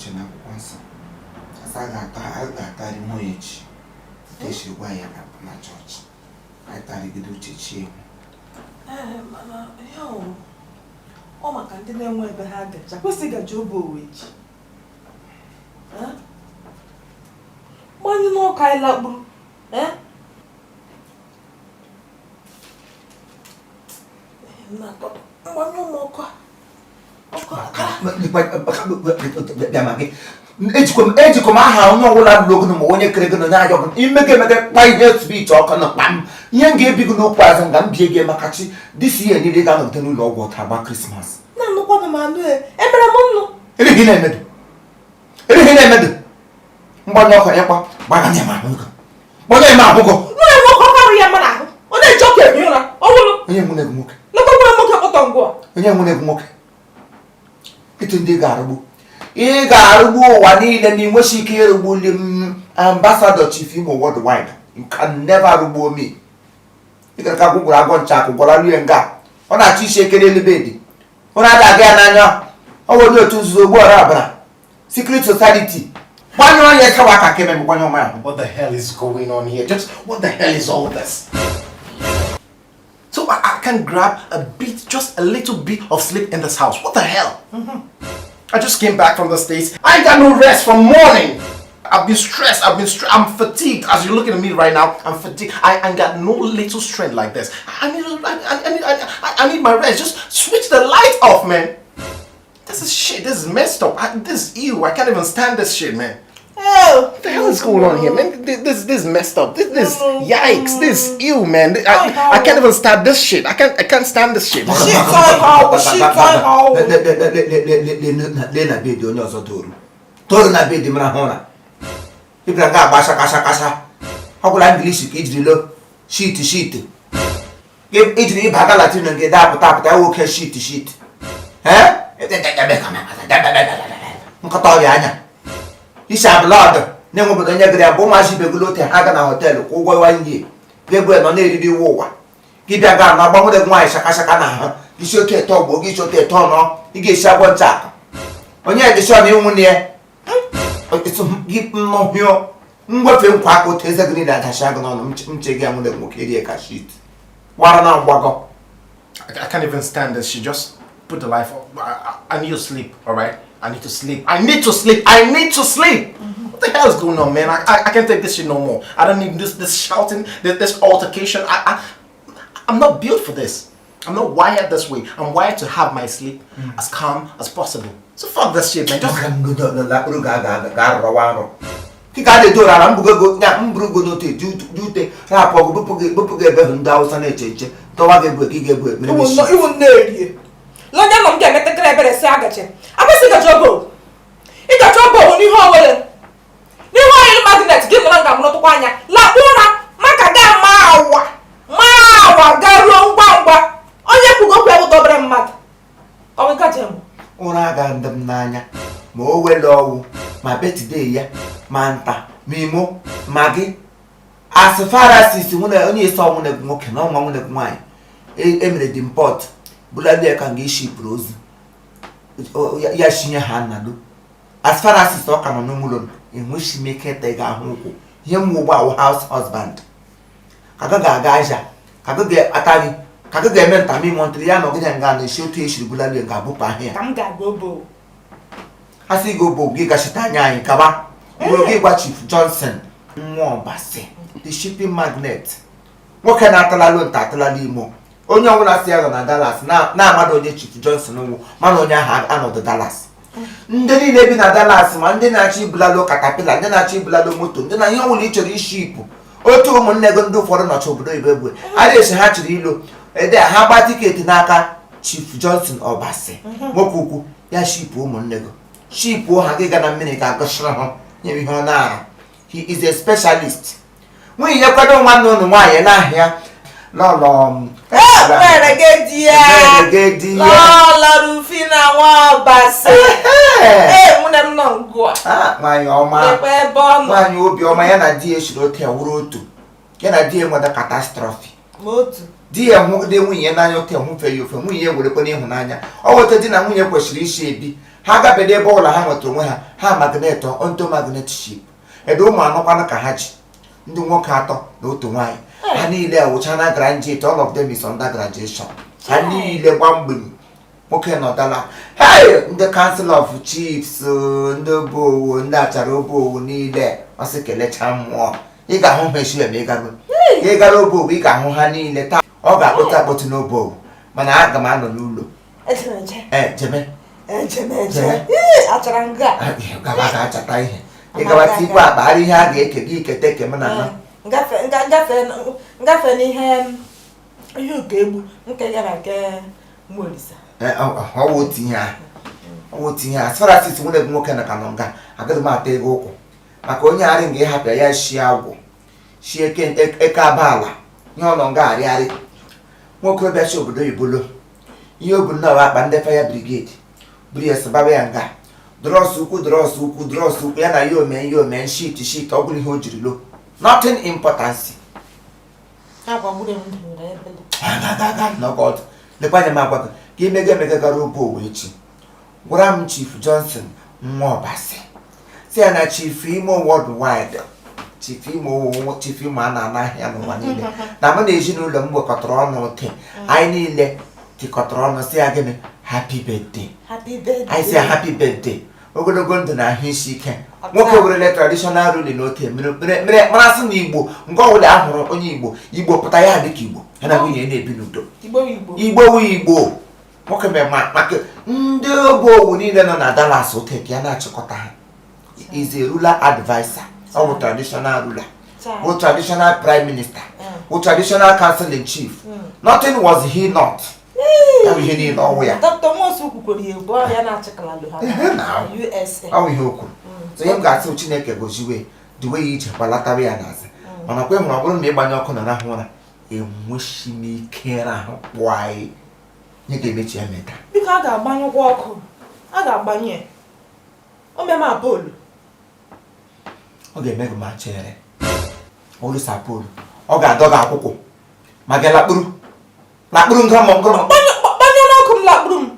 Uche na akwụkwọ nsọ asa a ga-ata a ga-atarị nwa ya echi ka esi gwa ya na chọọchị anyị tarịgide Uche chi ewu. Ee, mana ihe ọ maka ndị na-enwe ebe ha gacha kwesị ịgaji obe owe echi. Eh? Gbanyụ n'ọkụ anyị lakpuru. Eh? Mgbanyụ m ọkụ a. Ọkụ a. Ejikwa m aha onye ọbụla lụrụ ogo ma onye kere gị na onye ajọ gị ime gị emege kpa ihe swich ọkụ na kpam ihe m ga-ebi gị n'okwu azụ nga m bie gị maka chi dịsi ihe niile ga-anọgide n'ụlọ ọgwụ ọta agba Krismas. Na-anụkwanụ m anụ e. Emere m nnụ. Erighị na-emedu, erighị na-emedu. Mgbanyụ ọkụ ịkpa gbaganye m ahụ gị, gbanye m ahụ gị. Nwunye nwoke ọkụ ahụ ya mma n'ahụ. Ọ na-eji ọkụ ehi ụra. Ọ wụrụ. Onye nwere gị nwoke. Lekwa nwere nwoke kpọtọ ngwa. Onye nwere gị nwoke. Ịtụ ndị ga-arụgbu, ị ga-arụgbu ụwa niile na ị nwesi ike ịrụgbuli m. Ambassador Chief Imo worldwide, you can never rụgbuo me. Ị gara ka gwụgwụrụ agwọ ncha akụ gwara rie nga ọ na-achọ isi ekere elu bedi ụra ada aga ya n'anya. Ọ bụ onye otu nzuzo ogbu ọra abara secret society. Gbanyụọ ya sawa aka ka ememe gbanyụọ ma ahụ. What the hell is going on here? Just what the hell is all this? So I can grab a bit, just a little bit of sleep in this house. What the hell? I just came back from the States. I ain't got no rest from morning. I've been stressed. I'm fatigued. As you're looking at me right now, I'm fatigued. I ain't got no little strength like this. I need, I need, I need my rest. Just switch the light off, man. This is shit. This is messed up. This is ew. I can't even stand this shit, man. Oh. What the hell is going on here, man? This is messed up. This yikes. This ew, man. I can't even stand this shit. I can't stand this shit. Shit on shit on. Lee na bedi onye ọzọ toru toru na bedi mara hụ ụra ịbịara nga agba shaka shaka sha. Ọ gwụla English ka ijiri lo shit shit ijiri ịba aga latin nke da apụta apụta ya nwoke shit shit nkọta ọrịa anya isi abụlọdụ na-enwe obodo onye gara ya bụ ụmụazị ibegolo ote ha ga na họteelụ kwụ ụgwọ wanye ga-egwu nọ na-eriri iwu ụwa gị bịa gaa na gbanwere gị nwaanyị shaka shaka na ahụ gị si otu eto ọgbọ gị si otu eto nọ ị ga-esi agwọ ncha akụ onye edishọn ịnwụ na ya gị nnọhịọ ngwefe nkwa aka otu eze gị niile adachia gị n'ọnụ mche gị anwụle nwoke rie ka shit gbara na mgbagọ. I can't even stand this. She just put the light off. I need to sleep, all right? I need to sleep. I need to sleep. I need to sleep. What the hell is going on, man? I can't take this shit no more. I don't need this shouting, this altercation. I'm not built for this. I'm not wired this way. I'm wired to have my sleep as calm as possible. So fuck this shit, man. Just ga-arọwa nrọ kịka a na-edo ara mbugo ya mburugo n'otu dị ute rapụ ọgụ bupụ gị ebe hụ ndị Awụsa na-eche nche dọwa gị egbu ka ị ga-egbu ekpere mechi. Iwu nne erie. Lonye nọ m ga-emetekere ebere si agachi. Akwụsị ịgachi obo. Ịgachi obo n'ihe owere. N'ihe oil magnet gị nọrọ nga mụrụtụkwa anya. Lakpuo ụra maka ga ma awa. Ma awa garuo ngwa ngwa. Onye kwugo okwu ya bụ dobere mmadụ. Ọ bụ gaje m. Ụra aga ndị m n'anya ma o wele ọwụ ma betide ya ma nta ma imo ma gị as far as isi nwunye onye isi ọnwụ na nwoke na ọnwa nwunye nwaanyị emere dị mpọt bụla ka nga ishipụrụ ozu ya shinye ha nnado as far as isi ọ ka nọ n'ụlọ enweghị m ike ịta ga ahụ ụkwụ ihe m ugbu awụ house husband ka gị ga-aga aja ka gị ga-ata gị ka gị ga-eme ntamimo ntịrị ya nọgide nga na-esi otu esiri bụla ga-abụpụ ahịa Ka m ga-aga obo. A sị gị obo gị gachite anya anyị kaba bụrụ gị gwa Chief Johnson nwa Ọbasi the shipping magnet nwoke na-atalalụ nta atalalụ imo onye ọbụla si ya nọ na Dallas na-amado onye Chief Johnson nwụ mana onye ahụ anọdụ Dallas ndị niile bi na Dallas ma ndị na-achọ ibulalụ katapila ndị na-achọ ibulalụ moto ndị na ihe ọbụla ị chọrọ ishi ipụ otu ụmụnne gị ndị ụfọdụ nọcha obodo oyibo egbe a na-esi ha chịrị ilo ede ha gba tiketi n'aka Chief Johnson Ọbasi nwoke ukwu ya shipụ ụmụnne gị shipụ ha gị ga na mmiri ga-agọchiri ha nye ihe ọ na-ara. He is a specialist. Nwunye ya kwado nwanne ụnụ nwaanyị n'ahịa lọlọ Ebere gị di ya. Ebere gị di ya. Lọlọ Rufina nwa Ọbasi. Ee, nwunye m nọ ngụ a. Nwaanyị ọma. Lekwa ebe ọ nọ. Nwaanyị obiọma ya na di ya eshiri otu ya wụrụ otu ya na di ya nweta catastrophe. Ma otu. Di ya hụ dị nwunye ya n'anya otu ya hụfe ya ofe nwunye ya werekwa n'ịhụnanya ọ weta di na nwunye kwesịrị isi ebi Ha gabede ebe ụlọ ha nwetara onwe ha, ha magnet onto magnet ship. Ebe ụmụ anọkwanụ ka ha ji ndị nwoke atọ na otu nwaanyị. Ha niile awụcha na graduate, all of them is under graduation. Ha niile gbamgbem nwoke nọdala. Hey, ndị council of chiefs, ndị obowo, ndị achara obowo niile, ọ sị kelechaa mmụọ. Ị ga-ahụ ha echi ma ị gara obowo, ị ga-ahụ ha niile taa. Ọ ga-akpọtụ akpọtụ n'obowo, mana aga m anọ n'ụlọ. Jeme gaba ga-achata ihe, ịgawa tikwa akpa ihe a ga-eke gị ikete ke m na na ngafe n'ihe ihe ụka egbu nke gara nke Olisa. Ọwụ otu ihe a, ọwụ otu ihe a. As far as nwunye gị nwoke na ka nọ nga, agaghị m ata ego ụkwụ maka onye arị nga ịhapụ ya shie agwụ shie eke abala ihe ọ nọ nga arịarị. Nwokorobịa chi obodo oyibo lo ihe o bu nnọọ akpa ndị fire brigade buru ya sịbawa ya nga drọs ukwu drọs ukwu drọs ukwu ya na ya ome ya ome shit shit ọ bụrụ ihe o jiri lo nothing importance. Lekwa anya m agwa gị ka imega emega gara obe owe echi. Gwara m Chief Johnson nwa Ọbasi, si ya na Chief Imo worldwide, Chief Imo, Chief Imo a na-ana ahịa n'ụwa niile, na mụ na ezinụlọ m wekọtara ọnụ oke anyị niile tikọtara ọnụ si ya gịnị happy birthday. Anyị si ya happy birthday, ogologo ndụ na ahụ isi ike. Nwoke werele traditional ruling n'ote mere marasị na Igbo nke ọbụla a hụrụ onye Igbo Igbo pụta ya dịka Igbo ya na nwunye na-ebi n'udo. Igbo wu Igbo. Nwoke mere maka ndị obowo niile nọ na Dallas ote ka ya na-achịkọta ha. Is a ruler adviser, ọ bụ traditional ruler, bụ traditional prime minister, bụ traditional council in chief. Nothing was he not. Ya bụ ihe niile ọwụ ya. Dr. Nwosu kwukwere ya egwu ọrịa na-achịkọlalụ ha USA. Ọ bụ ihe o kwuru. So ihe m ga-asị Chineke goziwe duwe ya ije gbalatawa ya n'azụ. Mana kwe hụrụ ọ bụrụ na ịgbanye ọkụ na rahụ ụra, enweghị m ike rahụ kpụọ anyị. Nye ga-emechi ya meta. Biko a ga-agbanyụkwa ọkụ. A ga-agbanye. O meme Apollo. Ọ ga-eme gị ma chere. Olusa Apollo. Ọ ga-adọ gị akwụkwọ. Ma gị lakpuru. Lakpuru ngọmọ ngọmọ. Gbanyụ n'ọkụ m lakpuru m.